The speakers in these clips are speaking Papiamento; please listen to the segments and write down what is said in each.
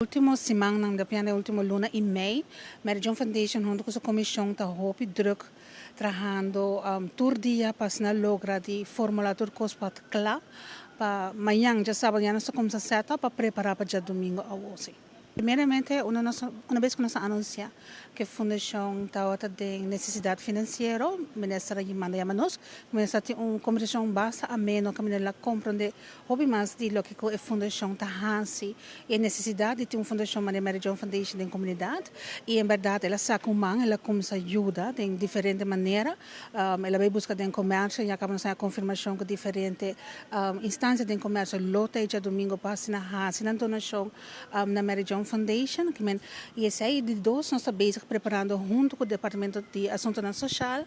Ultimo simannan, depiende ultimo luna y mei, Mary Joan Foundation hunto cu su comision ta hopi druk trahando tur dia pa asina logra di formula tur cos pa cla pa mañan diasabra ya nos ta cuminsa set up pa prepara pa diadomingo awo si. Primeramente, una bes cu nos a anuncia cu e fundacion tawata den necesidad financiero, minister a manda yama nos, minister tin un conversacion basta ameno caminda el a comprende hopi mas di loke cu e fundacion ta haci y e necesidad di tin un fundacion manera Mary Joan Foundation den comunidad. Y en berdad el a saca un man, el a cuminsa yuda den diferente manera. El a bay busca den comercio, ya caba nos haya confirmacion cu diferente instancia den comercio lo ta e djadomingo pa asina haci nan donacion na Mary Joan Foundation. Y esey di dos nos ta bezig preparando hunto cu Departamento di Asuntonan Social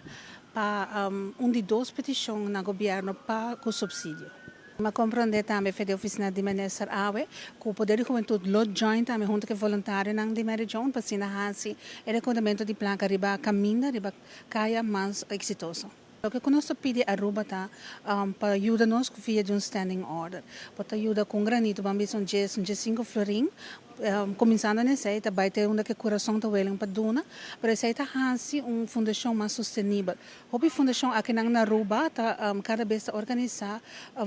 pa un di dos peticion na gobierno pa cu subsidio. Mi a comprende tambe fe di oficina di minister awe cu Poder di Hubentud lo join tambe hunto cu e voluntarionan di Mary Joan pa asina haci e recaudamento di placa riba caminda, riba caya mas exitoso. Loke cu nos ta pidi Aruba ta pa yuda nos via di un standing order. Por ta yuda cu un granito, ban bisa un 10, un 15 florin. Cuminsando na esey ta bay te unda cu e curason ta willing pa duna, pero esey ta haci un fundacion mas sostenibel. Hopi fundacion akinan na Aruba ta cada bes ta organisa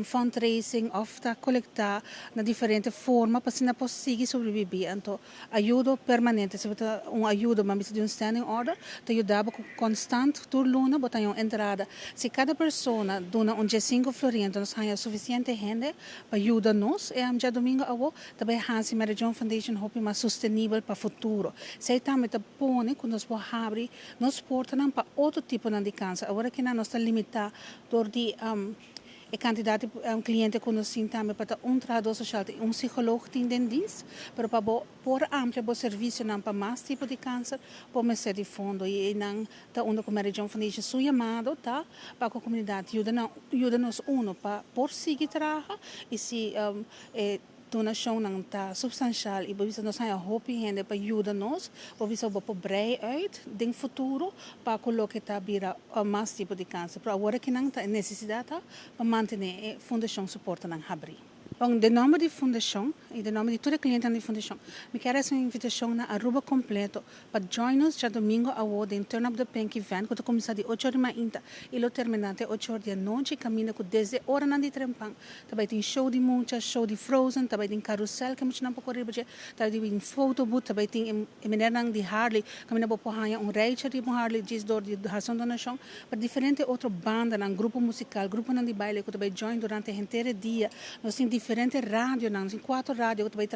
fundraising of ta colecta na diferente forma pa asina por sigui sobrevivi. Anto ayudo permanente, si bo ta un ayudo ban bisa di un standing order, ta yuda bo cu constant tur luna bo ta haña un entrada. Si cada persona duna un 15 florin, anto nos haña suficiente hende pa yuda nos e djadomingo awo, ta bay haci Mary Joan Foundation hopi mas sostenibel pa futuro. Esey tambe ta pone cu nos por habri nos portanan pa otro tiponan di cancer. Awor akinan nos ta limita door di e cantidad di cliente cu nos tin tambe pa ta un trahador social y un psicoloog tin den dienst, pero pa bo por amplia bo servicionan pa mas tipo di cancer por mester di fondo y eynan ta unda cu Mary Joan Foundation su yamado ta pa cu comunidad yuda nan, yuda nos uno pa por sigui traha y si e donacionnan ta substancial y bo bisa nos haya hopi hende pa yuda nos, bo bisa bo por brei uit den futuro pa cu loke ta bira mas tipo di cancer. Pero awor akinan ta e necesidad ta pa mantene e fundacion su portanan habri. Bon, den nomber di fundacion y den nomber di tur e clientenan di fundacion, mi kier haci un invitacion na Aruba completo pa join nos djadomingo awo den Turn Up The Pink event cu ta cuminsa di 8 or di mainta y lo termina te 8 or di anochi, caminda cu desde oranan di trempan ta bay tin show di mucha, show di Frozen, ta bay tin carusel cu e muchanan por core riba dje, ta bay tin photo booth, ta bay tin e menernan di Harley caminda bo por haya un rijtje riba un Harley djis door di haci un donacion. Pa diferente otro bandanan, grupo musical, gruponan di baile cu ta bay join durante henter e dia. Nos tin diferente radionan, nos tin cuatro radio cu ta bay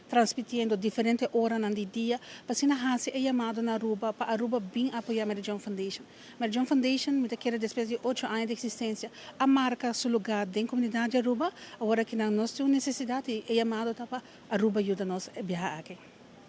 transmitiendo diferente oranan di dia pa asina haci e yamado na Aruba pa Aruba bin apoya Mary Joan Foundation. Mary Joan Foundation, mi ta kere despues di 8 aña di existencia, a marca su lugar den comunidad di Aruba. Awor akinan nos tin un necesidad y e yamado ta pa Aruba yuda nos e biaha aki.